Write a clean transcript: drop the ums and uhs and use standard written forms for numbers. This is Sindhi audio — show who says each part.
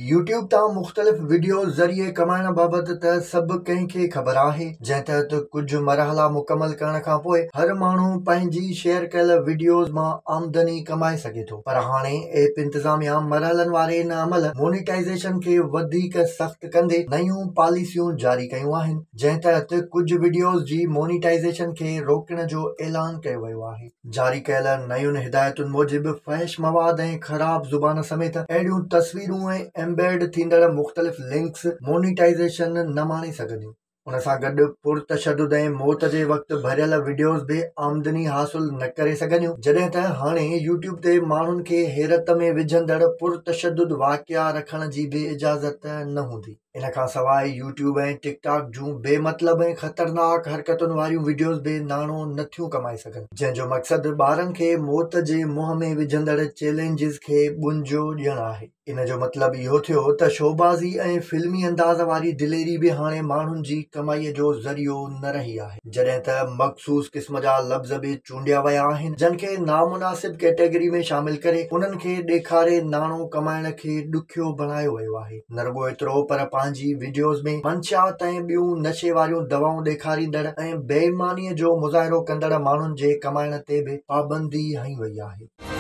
Speaker 1: يوٽيوب تان مختلف وڊيوز ذريعي ڪمائڻ بابت ته سڀ ڪنهن کي خبر آهي، جنهن تحت ڪجهه مرحلا مڪمل ڪرڻ کانپوء هر ماڻهو پنهنجي شيئر ڪيل وڊيوز مان آمدني ڪمائي سگهي ٿو پر هاڻي ايپ انتظاميا مرحلن واري ان عمل مونيٽائيزيشن کي وڌيڪ سخت ڪندي نيون پاليسيون جاري ڪيون آهن، جنهن تحت ڪجهه وڊيوز جي مونيٽائيزيشن کي روڪڻ جو اعلان ڪيو ويو آهي. جاري ڪيل نين هدايتن موجب فحش مواد ۽ خراب زبان سميت اهڙيون تصويرون ۽ ايمبيڊ ٿيندڙ مختلف لنڪس مونيٽائيزيشن نه ماڻي سگهنديون. ان سان گڏ پرتشدد ۽ موت جي وقت ڀريل وڊيوز به آمدني حاصل نه ڪري سگهنديون، جڏهن ته هاڻي يوٽيوب تي ماڻهن کي حيرت ۾ وجهندڙ پرتشدد واقعا رکڻ جي به اجازت نه هوندي. ان کان سواء يوٽيوب ۽ ٽڪ ٽاڪ جون بي مطلب ۽ خطرناڪ حرڪتن واريون وڊيوز به ناڻو نه ٿيون ڪمائي سگهن، جنهن جو مقصد ٻارن کي موت جي منهن ۾ وجهندڙ چئلينجز کي ٻنجو ڏيڻ آهي. ان جو مطلب اهو ٿيو ته شوبازي ۽ فلمي انداز واري دليري به هاڻي ماڻهن جي ڪمائي جو ذريعو نه رهي آهي، جڏهن ته مخصوص قسم جا لفظ به چونڊيا ويا آهن، جن کي نامناسب ڪيٽيگري ۾ شامل ڪري انهن کي ڏيکاري ناڻو ڪمائڻ کي ڏکيو بڻايو ويو آهي. نه رڳو ايترو پر پنهنجي وڊيوز ۾ منشيات ۽ ٻيون نشي واريون دوائون ڏيکاريندڙ ۽ بي ايماني جو مظاهرو ڪندڙ ماڻهن جي ڪمائڻ تي به پابندي هنئي وئي آهي.